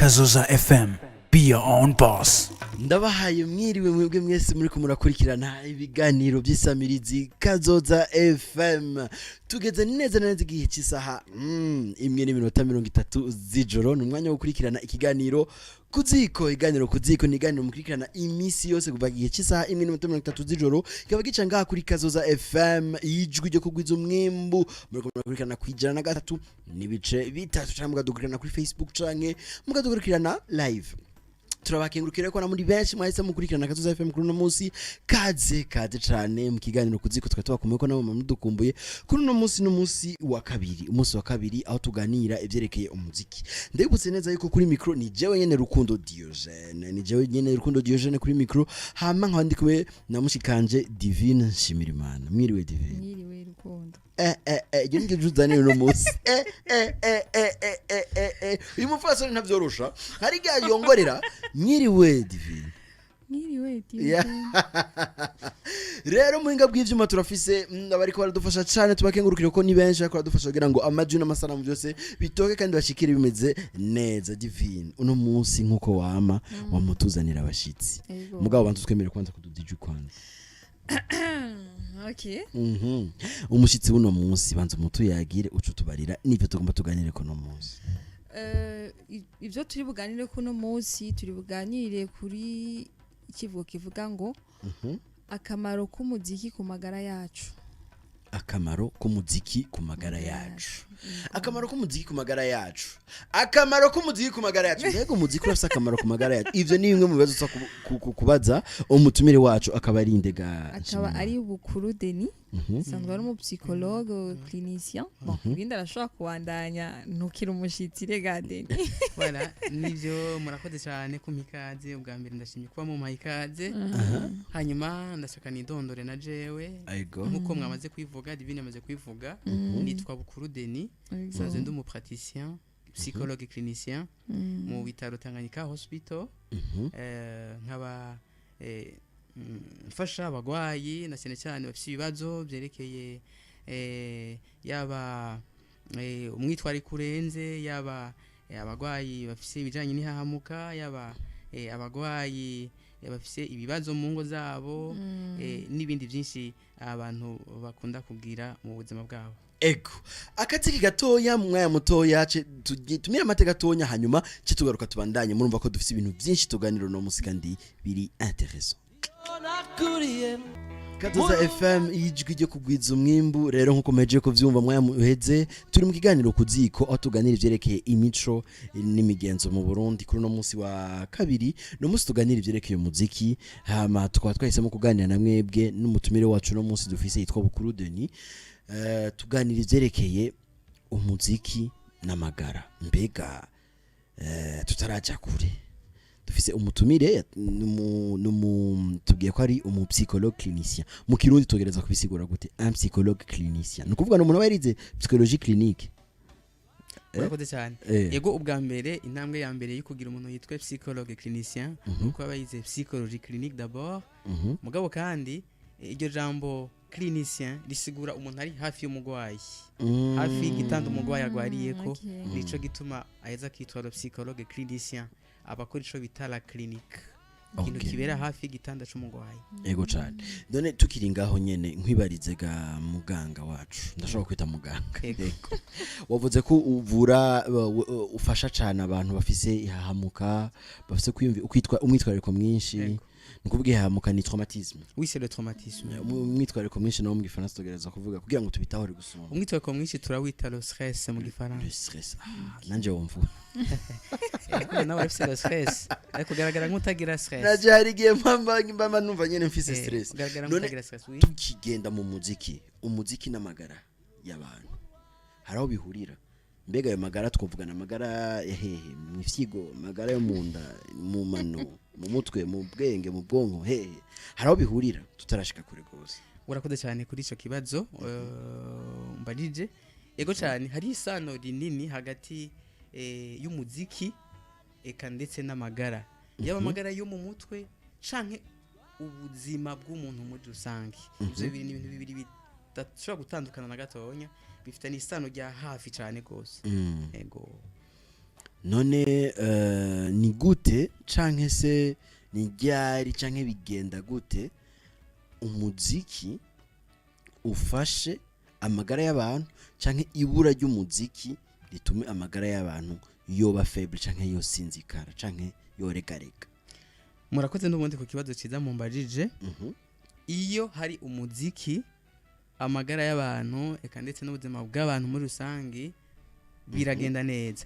Kazoza FM. Be your own boss. Ndabahaye mwiriwe mwebwe mwese muri murakurikirana ibiganiro by'isamirizi Kazoza FM. Tugeze neza na neza igihe cy'isaha 1:30 z'ijoro. Ni umwanya wo gukurikirana ikiganiro Kuziko. Iganiro Kuziko ni iganiro mukurikirana iminsi yose kuva igihe cy'isaha 1:30 z'ijoro, kikaba gica ngaha kuri Kazoza FM, ijwi ryo kugwiza umwimbu. Muriko murakurikirana ku 103.3, canke mukadukurikirana kuri Facebook, canke mukadukurikirana live. Turabakengurukira ko na muri benshi mwahise mukurikirana Kazoza FM kuri uno munsi. Kaze, kaze cane mu kiganiro Kuziko. Tukaba tubakumbuye ko nabo mudukumbuye. Kuri uno munsi n'umunsi wa kabiri, umunsi wa kabiri aho tuganira ivyerekeye umuziki. Ndabibutse neza yuko kuri micro ni jewe nyene Rukundo Diogene, ni jewe nyene Rukundo Diogene kuri micro, hama nkaba ndi kumwe na mushikanje Divine Nshimirimana. Mwiriwe, Divine. Mwiriwe, Rukundo. Iryo niryo juzaniye uno munsi. Uyu mupfasoni ntavyorosha, hari igihe yongorera. Mwiriwe, Divine. Mwiriwe. Yeah. Rero muhinga bw'ivyuma turafise abariko baradufasha cane. Tubakengurukire ko ni benshi bariko baradufasha kugira ngo amajwi n'amasanamu byose bitoke kandi bashikire bimeze neza. Divine, uno munsi nk'uko wama wamutuzanira abashitsi, mugabo bantu twemere kwanza kududija kwanza. Okay. Umushitsi w'uno munsi, banza umutuyagire, uca utubarira n'ivyo tugomba tuganire ko uno munsi. Ibyo turi buganire kuno munsi, turi buganire kuri ikivugo kivuga ngo akamaro k'umuziki ku magara yacu. Akamaro k'umuziki ku magara yacu, akamaro k'umuziki ku magara yacu, akamaro k'umuziki ku magara yacu. Mbega umuziki urafise akamaro ku magara yacu? Ivyo ni bimwe mu bibazo tuza kubaza umutumire wacu, akaba ari indega? Akaba ari Bukuru Denis, asanzwe ari umupsychologue clinicien. Bon, ibindi arashobora kubandanya. Ntukiri umushitsi rega, Denis. Voilà, nivyo. Murakoze cyane kumpa ikaze. Ubwa mbere ndashimye kuba mumpaye ikaze, hanyuma ndashaka nidondore na jewe. Ego. Nkuko mwamaze kwivuga, Divine amaze kwivuga, nitwa Bukuru Denis, nsanzwe ndi umupraticien psychologue clinicien mu bitaro Tanganyika Hospital. Nkaba mfasha abagwayi na cyane cyane bafite ibibazo byerekeye yaba umwitwariko urenze, yaba abagwayi bafite ibijyanye n'ihahamuka, yaba abagwayi bafite ibibazo mu ngo zabo, n'ibindi byinshi abantu bakunda kugira mu buzima bwabo. Ego, akatiki gatoya mu mwanya mutoya, tumire amate gatonya, hanyuma ce tugaruka tubandanye. Murumva ko dufise ibintu byinshi tuganira uno munsi kandi biri intéressant. Kazoza FM, ijwi ryo kugwiza umwimbu. Rero nkuko muhejeje kuvyumva mwanya muheze, turi mu kiganiro Kuziko, aho tuganira ivyerekeye imico n'imigenzo mu Burundi. Kuri uno munsi wa kabiri no munsi tuganira ivyerekeye umuziki, hama tukaba twahisemo kuganira na mwebwe n'umutumire wacu no munsi dufise yitwa Bukuru Denis. Tuganira ivyerekeye umuziki n'amagara. Mbega tutaraja kure, dufise umutumire tubwiye ko ari umupsychologue clinicien. Mu Kirundi tugereza kubisigura gute, un psychologue clinicien? Ni ukuvuga ni umuntu aba yarize psychologie clinique? Murakoze cyane. Yego, ubwa mbere, intambwe ya mbere yo kugira umuntu yitwa psychologue clinicien nuko aba yize psychologie clinique d'abord. Mugabo kandi iryo jambo clinicien risigura umuntu ari hafi y'umugwayi, hafi y'igitanda umugwayi agwariyeko. Nico gituma aheza akitwa le psychologue clinicien, abakora ico bita la clinique, ikintu kibera hafi y'igitanda c'umugwayi. Ego cane. None tukiri ngaho nyene, nkwibarize ga muganga wacu, ndashobora kwita muganga? Yego. Yego. Wavuze ko uvura, ufasha cane abantu bafise ihahamuka, bafise kwitwa umwitwarariko mwinshi. Yego. Ni ukuvuga ihahamuka ni traumatisme? Oui, c'est le traumatisme. Umwitwarariko mwinshi nawo mu Gifaransa tugerageza kuvuga kugira ngo tubitahure gusumba? Umwitwarariko mwinshi turawita le stress mu Le Gifaransa. stress. Ah, nanje wumva. Ariko nawe arafise le stress, ariko ugaragara nk'utagira stress. Naje hari igihe mpamba numva nyene mfise stress. Ugaragara None nk'utagira stress, oui. tukigenda mu muziki, umuziki n'amagara y'abantu hari aho bihurira? Mbega ayo magara twavugana amagara ya hehe? Mu ifyigo, amagara yo mu nda, mu mano, mu mutwe, mu bwenge, mu bwonko, hehe? Hari aho bihurira, tutarashika kure rwose? Urakoze cyane kuri icyo kibazo mbajije. Yego cyane, hari isano rinini hagati y'umuziki eka ndetse n'amagara, yaba amagara yo mu mutwe canke ubuzima bw'umuntu muri rusange. Ivyo bibiri ni ibintu bibiri bidashobora gutandukana na gatonya, bifitanye isano rya hafi cyane rwose. Yego. None ni gute canke se ni ryari canke bigenda gute umuziki ufashe amagara y'abantu, canke ibura ry'umuziki ritume amagara y'abantu yoba faible canke yosinzikara canke yoregarega? Murakoze n'ubundi ku kibazo cyiza mumbajije. Iyo hari umuziki, amagara y'abantu, eka ndetse n'ubuzima bw'abantu muri rusange biragenda neza.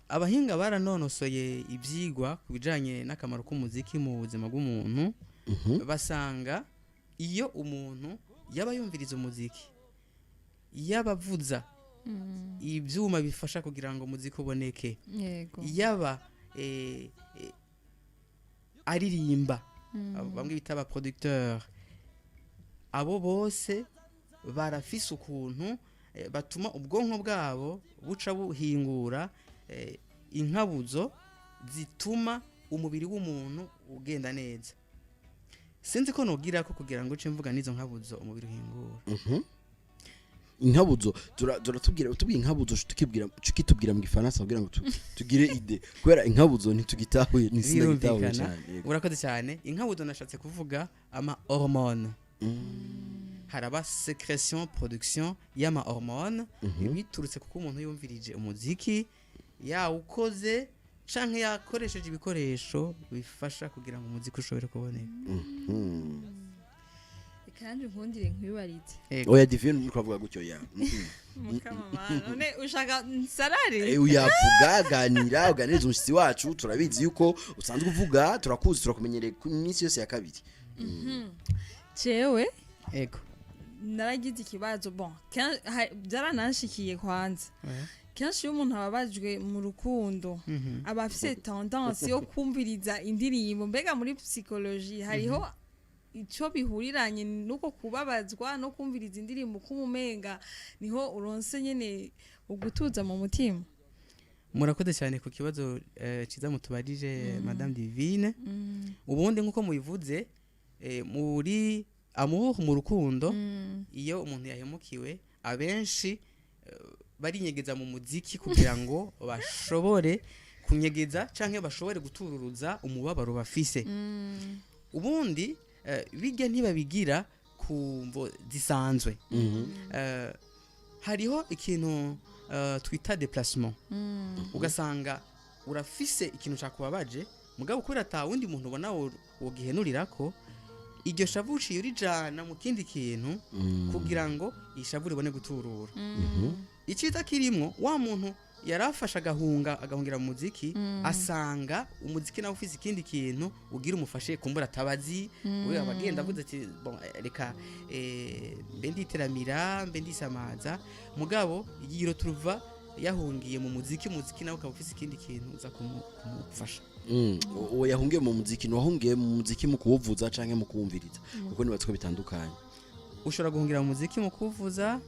Abahinga baranonosoye ibyigwa ku bijyanye n'akamaro k'umuziki mu buzima bw'umuntu. Basanga iyo umuntu yaba yumviriza umuziki, yaba avuza ibyuma bifasha kugira ngo umuziki uboneke, yaba aririmba, abo bamwe bita aba producteur, abo bose barafise ukuntu batuma ubwonko bwabo buca buhingura inkabuzo zituma umubiri w'umuntu ugenda neza. Sinzi ko nogira ko kugira ngo uce mvuga n'izo nkabuzo umubiri uhingura. Inkabuzo turatubwira, utubwira inkabuzo, tukibwira tukitubwira mu Gifaransa kugira ngo tugire idée, kubera inkabuzo ntitugitahuye, ntisinagitahuye Birumvikana. cyane, yego. Urakoze cyane. Inkabuzo nashatse kuvuga ama hormone. Haraba sécrétion, production y'ama hormone biturutse kuko umuntu yumvirije umuziki, yawukoze canke yakoresheje ibikoresho bifasha kugira ngo umuziki ushobore kuboneka. Reka nanjye nkundire nkwibarize. Yego. Oya Divine, uri kuvuga gutyo ya Mukamama, none ushaka nsarare? Uyavuga, ganira, uganiriza umushyitsi wacu. Turabizi yuko usanzwe uvuga, turakuzi, turakumenyereye ku minsi yose ya kabiri. Jewe naragize ikibazo, bon, byarananshikiye kwanza. Kenshi iyo umuntu ababajwe mu rukundo, aba afise tendance yo kumviriza indirimbo. Mbega muri psychologie hariho ico bihuriranye nuko kubabazwa no kumviriza indirimbo, kumumenga niho uronse nyene ugutuza mu mutima? Murakoze cyane ku kibazo ciza mutubarije, Madame Divine. Ubundi nk'uko mubivuze, muri amour, mu rukundo, iyo umuntu yahemukiwe, abenshi barinyegeza mu muziki kugira ngo bashobore kunyegeza canke bashobore gutururuza umubabaro bafise. Ubundi bijya ntibabigira ku mvo zisanzwe. Hariho ikintu twita déplacement. Ugasanga urafise ikintu cakubabaje, mugabo kubera ata wundi muntu ubona wogihenurirako iryo shavu, uciye urijana mu kindi kintu kugira ngo ishavu ribone guturura. Icyiza kirimwo, wa muntu yarafashe agahunga, agahungira mu muziki, asanga umuziki nawe ufise ikindi kintu ugira umufashe kumbura atabazi. We aba agenda avuze ati: "Bon, reka mbe nditeramira, mbe ndisamaza." Mugabo yiro turuva yahungiye mu muziki, umuziki nawe ukaba ufise ikindi kintu uza kumufasha. Uwo yahungiye mu muziki ni wahungiye mu muziki mu kuwuvuza canke mu kuwumviriza? Kuko nibatse ko bitandukanye. Ushobora guhungira mu muziki mu kuwuvuza,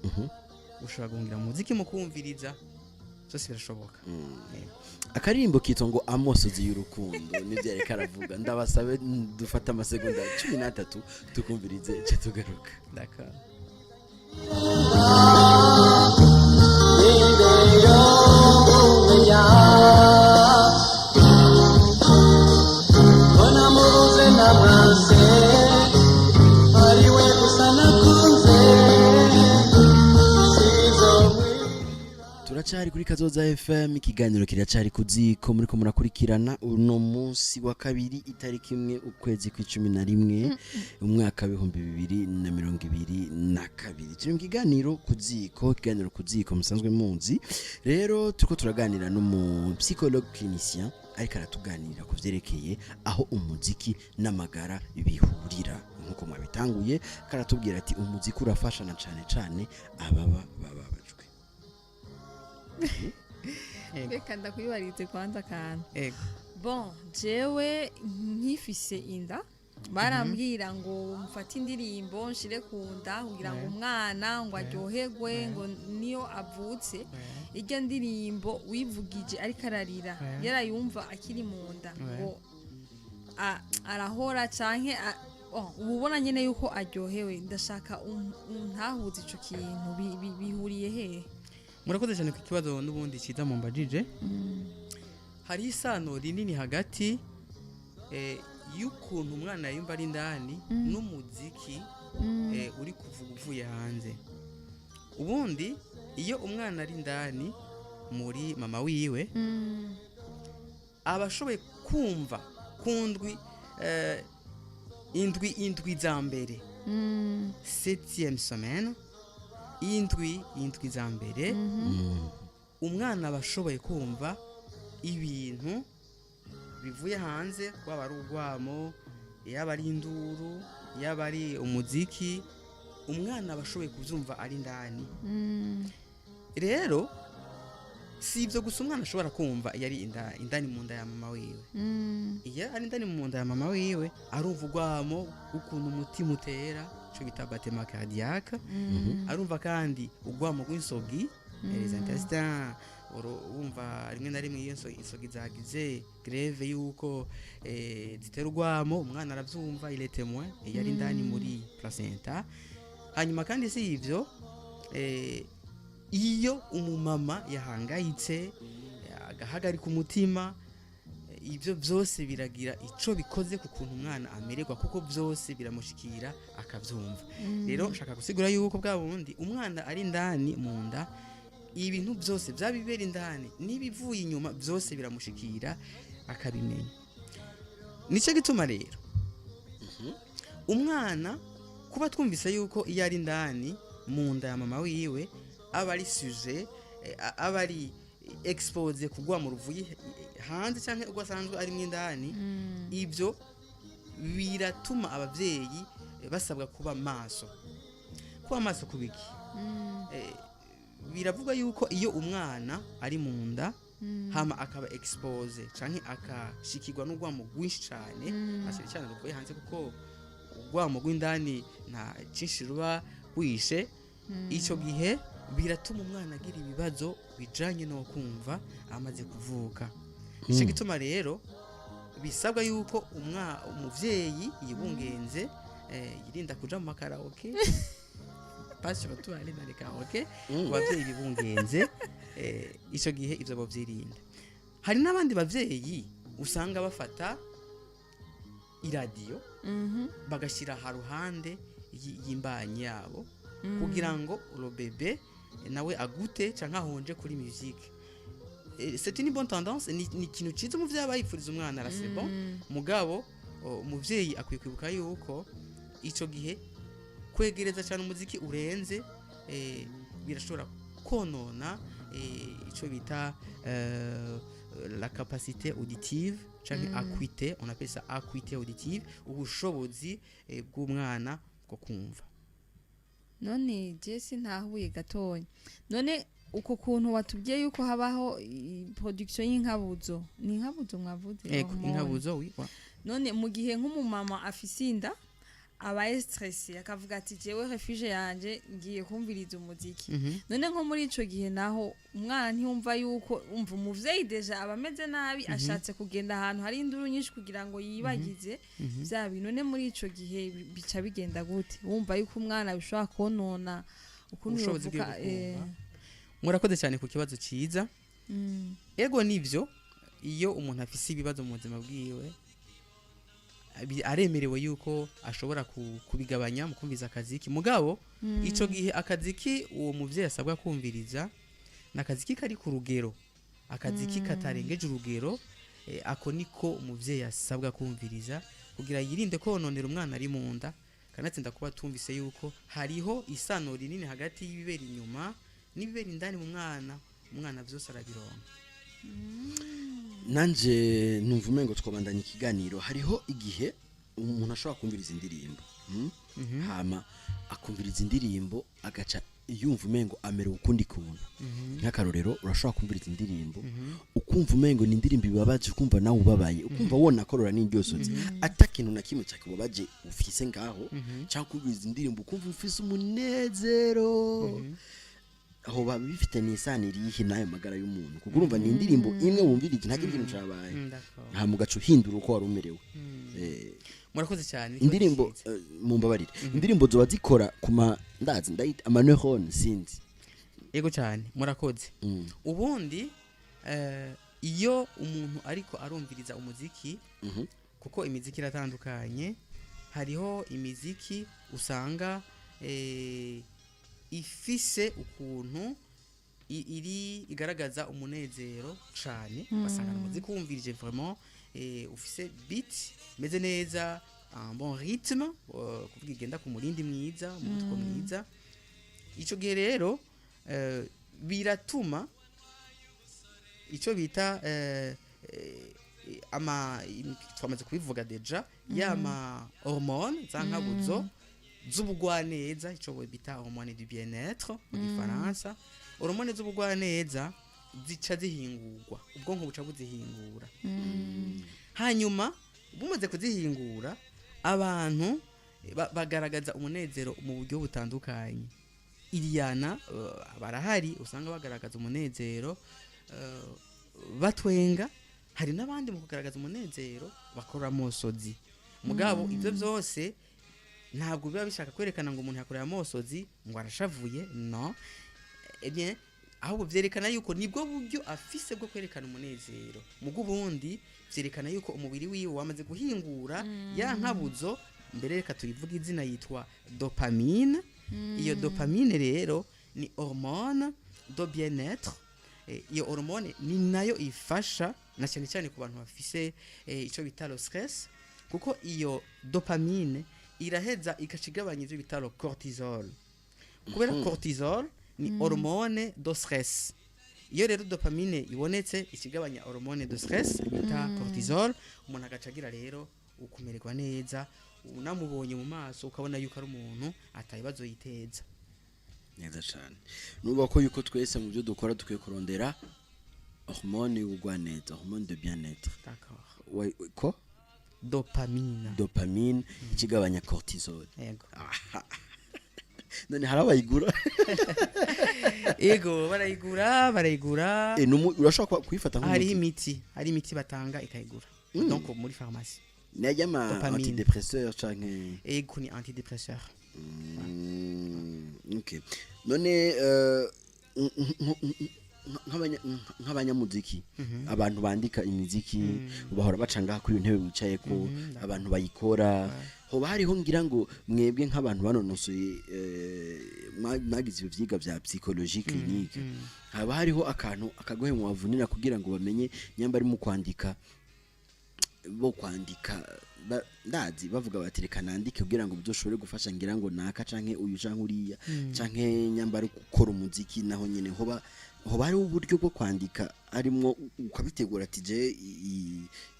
ushobora guhungira mu muziki mu kuwumviriza, byose birashoboka. Yego. Akaririmbo kitwa ngo "Amosozi y'urukundo", nibyo yariko aravuga. Ndabasabe dufate amasegonda 13 tukumvirize, ce tugaruka. D'accord. Imbere kumenya mbona mubuze namwanse, ari we gusa nakunze, sizomwi. Turacari kuri Kazoza FM, ikiganiro kiracari ku ziko. Muriko murakurikirana uno munsi wa kabiri, itariki 1 ukwezi kw'11, umwaka w'2022. Turi mu kiganiro ku ziko, ikiganiro ku ziko musanzwe muzi. Rero turiko turaganira n'umu psychologue clinicien, ariko aratuganirira ku vyerekeye aho umuziki n'amagara bihurira. Nk'uko mwabitanguye, karatubwira ati umuziki urafasha na cane cane ababa bababajwe. Yego. Reka ndakwibarize kwanza akantu. Yego. Bon, jewe nkifise inda, barambwira ngo mfate indirimbo nshire ku nda kugira ngo umwana ngo aryoherwe, ngo niyo avutse, irya ndirimbo wivugije ariko ararira, yarayumva akiri mu nda, ngo arahora canke oh, uba ubona nyene yuko aryohewe. Ndashaka untahuze ico kintu, bihuriye hehe? Murakoze cyane ku kibazo n'ubundi cyiza mumbajije. Hari isano rinini hagati y'ukuntu umwana yumva ari indani n'umuziki uri kuvuga uvuye hanze. Ubundi iyo umwana ari indani muri mama wiwe, aba ashoboye kumva ku ndwi indwi za mbere, septième semaine, indwi za mbere, umwana aba ashoboye kumva ibintu bivuye hanze, waba ari urwamo, yaba ari induru, yaba ari umuziki, umwana aba ashoboye kubyumva ari indani. Rero si ibyo gusa umwana ashobora kumva iyo ari indani mu nda ya mama wiwe. Iyo ari indani mu nda ya mama wiwe, arumva urwamo rw'ukuntu umutima utera, icyo bita battement cardiaque. Arumva kandi urwamo rw'insogi, les intestins. Wumva rimwe na rimwe iyo insogi zagize grève yuko zitera urwamo, umwana arabyumva, il est témoin iyo ari indani muri placenta. Hanyuma kandi si ibyo, iyo umumama yahangayitse, agahagarika umutima, ibyo byose biragira ico bikoze ku kuntu umwana amererwa, kuko byose biramushikira akabyumva. Rero nshaka gusigura yuko bwa bundi umwana ari indani mu nda, ibintu byose byabibera indani n'ibivuye inyuma byose biramushikira akabimenya. Nicyo gituma rero umwana, kuba twumvise yuko iyo ari indani mu nda ya mama wiwe aba ari sujet, aba ari exposé kugwa mu ruvuye hanze cyangwa ubwo asanzwe ari indani, ibyo biratuma ababyeyi basabwa kuba maso. Kuba maso kubiki? Biravuga yuko iyo umwana ari mu nda, hama akaba exposé canke akashikirwa n'urwamo rwinshi cane, na cyane cyane ruvuye hanze, kuko urwamo rw'indani nta cinshi ruba rwishe, ico gihe biratuma umwana agira ibibazo bijanye no kumva amaze kuvuka. Ico gituma rero bisabwa yuko umuvyeyi yibungenze, yirinda kuja mu makaraoke, pas surtout aller dans les karaoke. Ku bavyeyi bibungenze, ico gihe ivyo bovyirinda. Hari n'abandi bavyeyi usanga bafata iradiyo bagashyira haruhande y'imbanyi yabo kugira ngo le bébé nawe agute canke ahonje kuri musique. C'est une bonne tendance, ni ikintu ciza umuvyeyi aba yipfuriza umwana, là c'est bon. Mugabo umuvyeyi akwiye kwibuka yuko ico gihe kwegereza cyane umuziki urenze, birashobora konona ico bita la capacité auditive canke acuité, on appelle ça acuité auditive, ubushobozi bw'umwana bwo kumva. None je sintahuye gatonya. None uko kuntu watubwiye yuko habaho production y'inkabuzo, ni inkabuzo mwavuze? Ego. Hormone. Inkabuzo, oui, wa. None mu gihe nk'umumama afise inda, abaye stressé, akavuga ati: "Jewe refuge yanje ngiye kumviriza umuziki." None nko muri ico gihe naho umwana ntiyumva yuko, umva, umuvyeyi déjà aba ameze nabi, ashatse kugenda ahantu hari induru nyinshi kugira ngo yibagize vya bintu. None muri ico gihe bica bigenda gute? Wumva yuko umwana bishobora konona ukuntu ubushobozi bwiwe yovuka, bwo kumva. Murakoze cyane ku kibazo cyiza. Ego, nivyo, iyo umuntu afise ibibazo mu buzima bwiwe, aremerewe yuko ashobora kubigabanya mu kumviriza akaziki. Mugabo ico gihe akaziki uwo muvyeyi asabwa kumviriza ni akaziki kari ku rugero, akaziki katarengeje urugero. Ako niko umuvyeyi asabwa kumviriza kugira yirinde kononera umwana ari mu nda. Kanatsinda kuba tumvise yuko hariho isano rinini hagati y'ibibera inyuma n'ibibera indani mu mwana, umwana vyose arabironka. Nanje numva umengo twabandanya ikiganiro. Hariho igihe umuntu ashobora kumviriza indirimbo, Hama akumviriza indirimbo, agaca yumva umengo amerewe ukundi kuntu. Nk'akarorero, urashobora kumviriza indirimbo, ukumva umengo ni indirimbo ibabaje, ukumva nawe ubabaye, ukumva wona korora n'indyosozi, ata kintu na kimwe cyakubabaje ufise ngaho. Cyangwa kumviriza indirimbo, ukumva ufise umunezero. Aho baba bifite n'isano irihe n'ayo magara y'umuntu? Kuko urumva ni indirimbo imwe wumvirije, nta kindi kintu cabaye, hama ugaca uhindura uko wari umerewe. Murakoze cyane. Indirimbo, mumbabarire, indirimbo zoba zikora ku ma, ndazi ndayita ama neurones, sinzi. Ego cyane, murakoze. Ubundi iyo umuntu ariko arumviriza umuziki, kuko imiziki iratandukanye, hariho imiziki usanga ifise ukuntu iri igaragaza umunezero cane, ugasanga ni umuziki wumvirije vraiment ufise beat imeze neza, un bon rythme, kuvuga igenda ku murindi mwiza, umuvuduko mwiza. Ico gihe rero biratuma icyo bita ama twamaze kubivuga déjà, yama hormone za nkabuzo z'ubugwaneza, ico bita hormone du bien-être mu Gifaransa. Hormone z'ubugwaneza zica zihingurwa, ubwonko buca buzihingura. Hanyuma bumaze kuzihingura, abantu bagaragaza umunezero mu buryo butandukanye. Iriyana barahari usanga bagaragaza umunezero batwenga, hari n'abandi mu kugaragaza umunezero bakora amosozi. Mugabo ibyo byose ntabwo biba bishaka kwerekana ngo umuntu yakoreye amosozi ngo arashavuye, no. Eh bien, ahubwo vyerekana yuko nibwo buryo afise bwo kwerekana umunezero. Mugo ubundi vyerekana yuko umubiri wiwe wamaze guhingura ya nkabuzo. Mbere reka tuyivuge izina, yitwa dopamine. Iyo dopamine rero ni hormone de bien-être. Iyo hormone ni nayo ifasha na cyane cyane ku bantu bafise ico bita le stress, kuko iyo dopamine iraheza igaca igabanya ivyo bita le cortisol, kubera cortisol ni hormone de stress. Iyo rero dopamine ibonetse, ikigabanya hormone de stress bita cortisol, umuntu agaca agira rero ukumererwa neza, unamubonye mu maso ukabona yuko ari umuntu atabibazo yiteza. Neza cyane. Nuba ko yuko twese mu byo dukora dukwiye kurondera hormone y'ubugwaneza, hormone de bien-être. D'accord. Ko Dopamine. Dopamine ikigabanya cortisol. Yego. None hari abayigura? Yego, barayigura, barayigura. Urashobora kuyifata Hariho nk'umuti? imiti, hari imiti batanga ikayigura, donc muri pharmacie. Najya ama Dopamine. antidépresseur canke? Ego, ni antidépresseur. Okay. None nk'abanyamuziki, abantu bandika imiziki bahora baca ngaha kuri iyo ntebe wicaye, ko abantu bayikora, hoba hariho, ngira ngo mwebwe nk'abantu banonosoye, mwagize ibyo vyigwa vya psychologie clinique, haba hariho akantu akagohe mubavunira kugira ngo bamenye nyamba ari mu kwandika, bo kwandika ndazi bavuga bati: "Reka nandike kugira ngo bizoshobore gufasha ngira ngo naka canke uyu canke uriya", canke nyamba ari gukora umuziki naho nyene hoba hariho uburyo bwo kwandika harimwo ukabitegura ati: "Je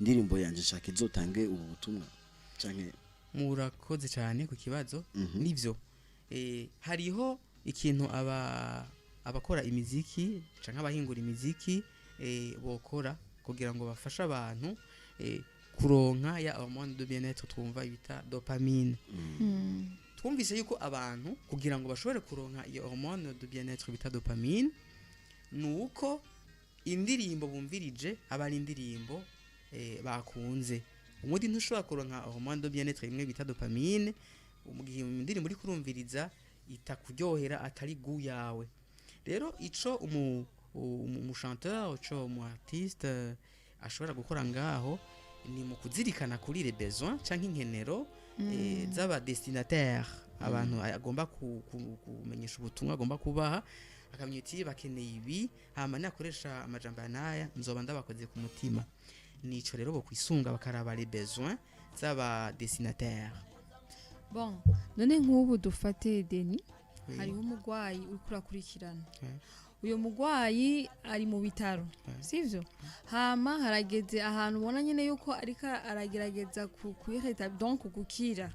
indirimbo yanje nshaka izotange ubu butumwa", canke? Murakoze cyane ku kibazo. Nivyo, hariho ikintu aba abakora imiziki canke abahingura imiziki bokora kugira ngo bafashe abantu kuronka ya hormone de bien-être twumva bita dopamine. Twumvise yuko abantu kugira ngo bashobore kuronka iyo hormone de bien-être bita dopamine, nuko indirimbo bumvirije aba ari indirimbo bakunze. Ubundi ntushobora kuronka hormone de bien-être imwe bita dopamine mu gihe indirimbo uri kurumviriza itakuryohera, atari goût yawe. Rero ico umu chanteur, ico umu artiste ashobora gukora ngaho ni mu kuzirikana kuri les besoins canke inkenero z'aba destinataire, abantu agomba kumenyesha ubutumwa, agomba kubaha, akamenya uti: "Bakeneye ibi, hama nakoresha amajambo aya n'aya nzoba ndabakoze ku mutima." Nico rero bokwisunga, bakaraba les besoins z'aba destinataire. Bon, none nk'ubu dufate Deni, Oui. hariho umurwayi uriko urakurikirana. Uyo murwayi ari mu bitaro, sivyo? Hama harageze ahantu ubona nyene yuko ariko aragerageza kwiheta, donc gukira.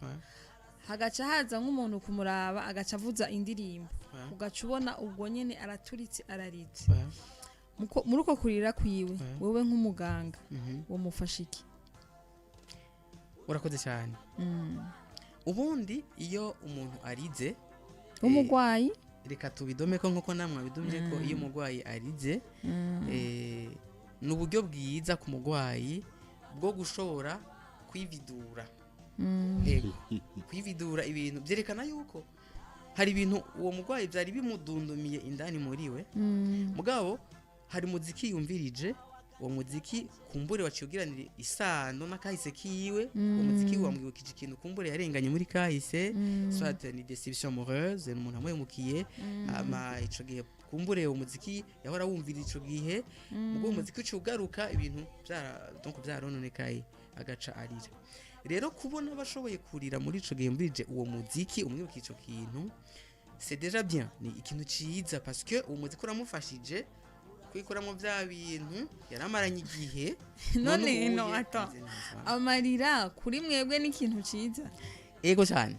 Hagaca haza nk'umuntu kumuraba, agaca avuza indirimbo, ugaca ubona ubwo nyene araturitse, araritse. Muri uko kurira kwiwe, wewe nk'umuganga womufasha iki? Urakoze cyane. Ubundi iyo umuntu arize, W'umurwayi. reka tubidome ko nkuko namwe abidomye ko iyo umurwayi arize, ni uburyo bwiza ku murwayi bwo gushobora kwividura. Ego, kwividura ibintu byerekana yuko Hari ibintu uwo murwayi byari bimudundumiye indani muri we, mugabo hari muziki yumvirije, uwo muziki kumbure waciye isano n'akahise kiwe. Uwo muziki wamwibukije ikintu kumbure yarenganye muri kahise, soit ni déception amoureuse, ni umuntu amuhemukiye. Ama ico gihe kumbure uwo muziki yahora wumvira ico gihe, ubwo uwo muziki uciye ugaruka, ibintu byara donc byarononekaye, agaca arira. Rero kubona bashoboye kurira muri ico gihe yumvirije uwo muziki umwibuka ico kintu, c'est déjà bien, ni ikintu ciza, parce que uwo muziki uramufashije kwikuramo bya bintu yaramaranye igihe. None None no ubuye attends. ameze neza. Amarira kuri mwebwe ni ikintu ciza? Ego cyane,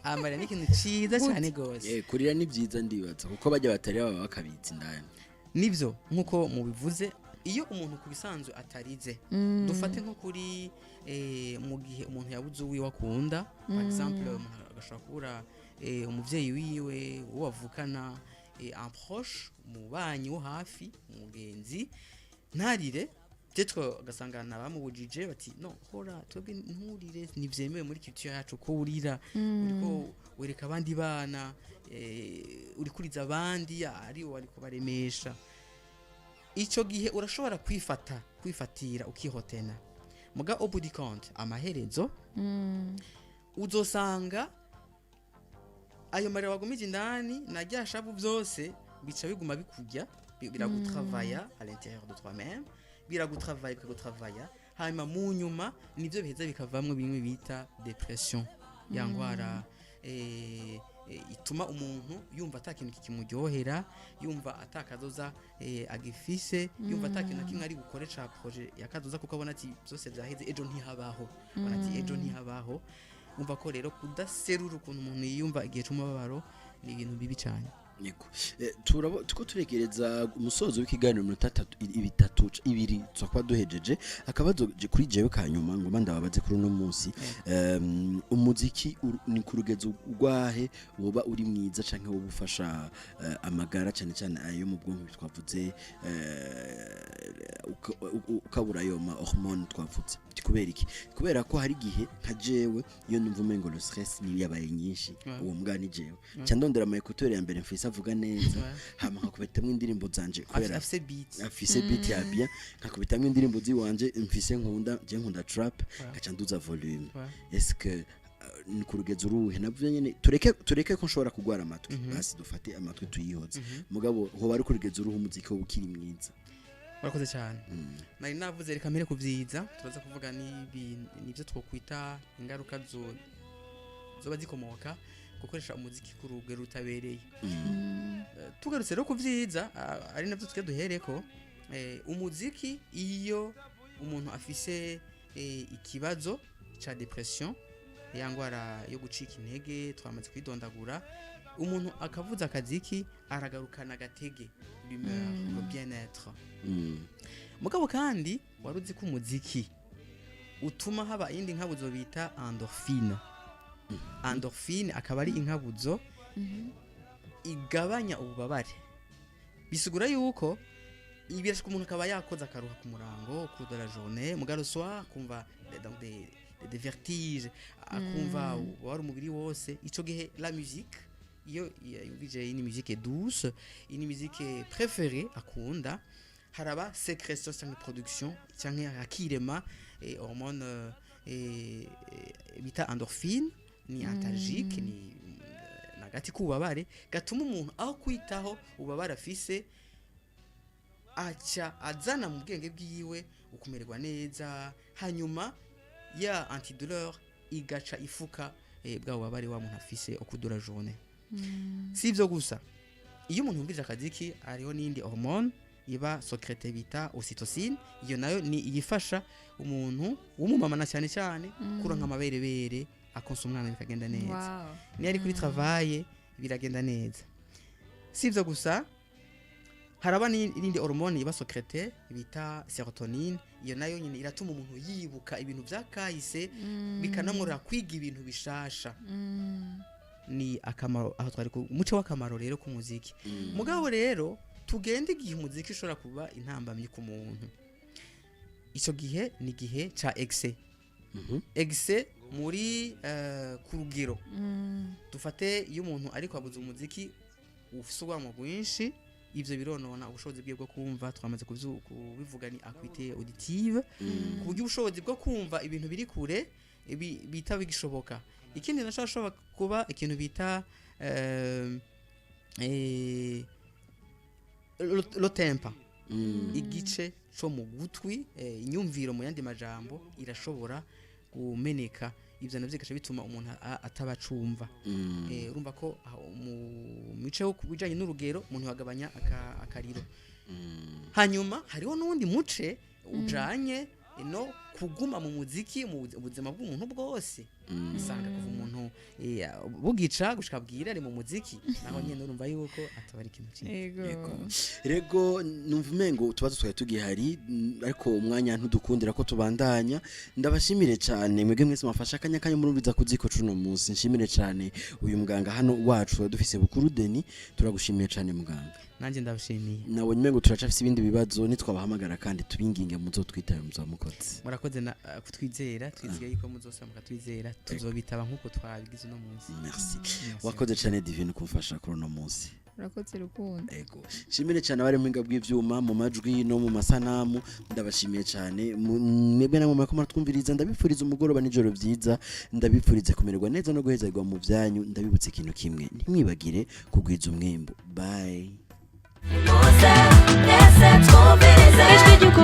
amarira ni ikintu ciza cyane gose. Kurira ni byiza ndibaza, kuko bajya batari baba bakabitsa indani. Nibyo, nkuko mubivuze, iyo umuntu ku bisanzwe atarize, dufate nko kuri mu gihe umuntu yabuze uwiwe akunda, par exemple umuntu agashobora kubura umuvyeyi wiwe, uwo bavukana, un proche, umubanyi wo hafi, umugenzi, ntarire, peut-être ugasanga nabamubujije bati: "No hora, twebwe nturire, ntivyemewe muri culture yacu ko urira, uriko wereka abandi bana, uri kuriza abandi, ari wari kubaremesha." Ico gihe urashobora kwifata, kwifatira, ukihotena, muga au bout du compte, amaherezo uzosanga ayo marira wagumije indani na rya shavu byose bica biguma bikurya, biragutravaya à l'intérieur de toi-même, biragutravaya, bikagutravaya. Hanyuma mu nyuma nibyo biheza bikavamwo bimwe bita dépression, ya ngwara ituma umuntu yumva ata kintu kikimuryohera, yumva atakazoza agifise, yumva ata kintu na kimwe ari bukore ca projet yakazoza, kuko abona ati byose byaheze, ejo ntihabaho, abona ati ejo ntihabaho. Umva ko rero kudaserura ukuntu umuntu yiyumva igihe c'umubabaro ni ibintu bibi cyane. Yego. Tuko turegereza umusozo w'ikiganiro, iminota itatu, ibitatu, ibiri tuba duhejeje. Akabazo kuri jewe kanyuma ngoma ndababaze kuri uno munsi: umuziki ni ku rugezo rwahe woba uri mwiza canke woba ufasha amagara, cyane cyane ayo mu bwonko twavuze, ukabura ayo ma hormone twavuze? Kubera iki? Kubera ko hari igihe nka jewe iyo numva umengo le stress ni yabaye nyinshi, uwo mbwa ni jewe nca ndondera ama écouteurs ya mbere mfise avuga neza, hama nkakubitamwo indirimbo zanje, kubera afise beat. Afise beat ya bien, nkakubitamwo indirimbo ziwanje mfise nkunda. Je nkunda trap, ngaca nduza volume. Est-ce que ni ku rugezo uruhe navyo nyene? Tureke ko nshobora kugwara amatwi, basi dufate amatwi tuyihoze, mugabo hoba ari ku rugezo uruhe umuziki wo ukiri mwiza? Urakoze cyane. Nari navuze reka mbere ku byiza, turaza kuvuga n'ibyo twokwita ingaruka zoba zikomoka gukoresha umuziki ku rugero rutabereye. Tugarutse rero ku byiza, ari nabyo tujya duhereko, umuziki iyo umuntu afise ikibazo ca dépression, ya ngwara yo gucika intege twamaze kwidondagura, umuntu akavuza akaziki aragarukana agatege, l'humeur, le bien-être. Mugabo kandi wari uzi ko umuziki utuma haba iyindi nkabuzo bita endorphine? Endorphine akaba ari inkabuzo igabanya ububabare. Bisigura yuko ibirashika umuntu akaba yakoze akaruha ku murango, cours de la journée, mugabo le soir kumva donc des vertiges, akumva ububabare umubiri wose. Ico gihe la musique, iyo yumvije une musique douce, une musique préférée akunda, haraba sécrétion cyangwa production cyangwa hakirema hormone bita endorphine. Ni antalgique, ni nagati k'ububabare gatuma umuntu aho kwitaho ububabare afise aca azana mu bwenge bwiwe ukumererwa neza, hanyuma ya antidouleur igaca ifuka bwa bubabare wa muntu afise au cours de la journée. Si ibyo gusa, iyo umuntu yumvise akaziki hariho n'indi hormone iba sécrétée bita ocytocine. Iyo nayo ni iyifasha umuntu w'umumama na cyane cyane kuronka amaberebere, akonsa umwana bikagenda neza, niyo ari kuri travail biragenda neza. Si ibyo gusa, haraba n'irindi hormone iba sécrétée bita sérotonine. Iyo nayo nyine iratuma umuntu yibuka ibintu byakahise, bikanamworohera kwiga ibintu bishasha. Ni akamaro aho twari ku muco w'akamaro rero k'umuziki. Mugabo rero tugende igihe umuziki ushobora kuba intambamyi ku muntu. Icyo gihe ni igihe ca excès. Excès Muri ku rugero, dufate iyo umuntu ariko abuza umuziki ufise urwamo rwinshi, ivyo bironona ubushobozi bwiwe bwo kumva. Twamaze kubivuga, ni acuité auditive, ku buryo ubushobozi bwo kumva ibintu biri kure bita bigishoboka. Ikindi naco hashobora kuba ikintu bita le tympan, igice co mu gutwi, inyumviro mu yandi majambo, irashobora kumeneka. Ivyo navyo bigaca bituma umuntu ataba acumva. Urumva ko aho mu mice yo kubijanye n'urugero umuntu yagabanya akariro. Hanyuma hariho n'uwundi muce ujanye no kuguma mu muziki mu buzima bw'umuntu bwose. Usanga kuva umuntu bugica gushika bwira ari mu muziki, naho nyene urumva yuko ataba ari ikintu cyiza. Ego. Rego, numva umengo utubazo twari tugihari, ariko umwanya ntudukundira ko tubandanya. Ndabashimire cyane mwebwe mwese mwafashe akanya kanyu murumviza kuziko cuno munsi. Nshimire cyane uyu muganga hano wacu twari dufise, Bukuru Deni. Turagushimiye cyane, muganga. Nanjye ndabashimiye. Nabonye umengo turacafise ibindi bibazo, nitwabahamagara kandi tubinginge muzotwitabe, muzamukoze. Murakoze na kutwizera. Twizigiye yuko muzosaba mukatwizera, tuzobitaba nk'uko twabigize uno munsi. Merci. Merci. Wakoze cyane, Divine, kumfasha kuri uno munsi. Urakoze, Rukundo. Ego, nshimire cyane abari mu buhinga bw'ivyuma, mu majwi no mu masanamu. Ndabashimiye cyane. Mwebwe namwe murako muratwumviriza, ndabifuriza umugoroba n'ijoro byiza, ndabifuriza kumererwa neza no guhezerwa mu byanyu. Ndabibutse ikintu kimwe: ntimwibagire kugwiza umwimbu. Bye. Muze mwese twumvirize ijwi.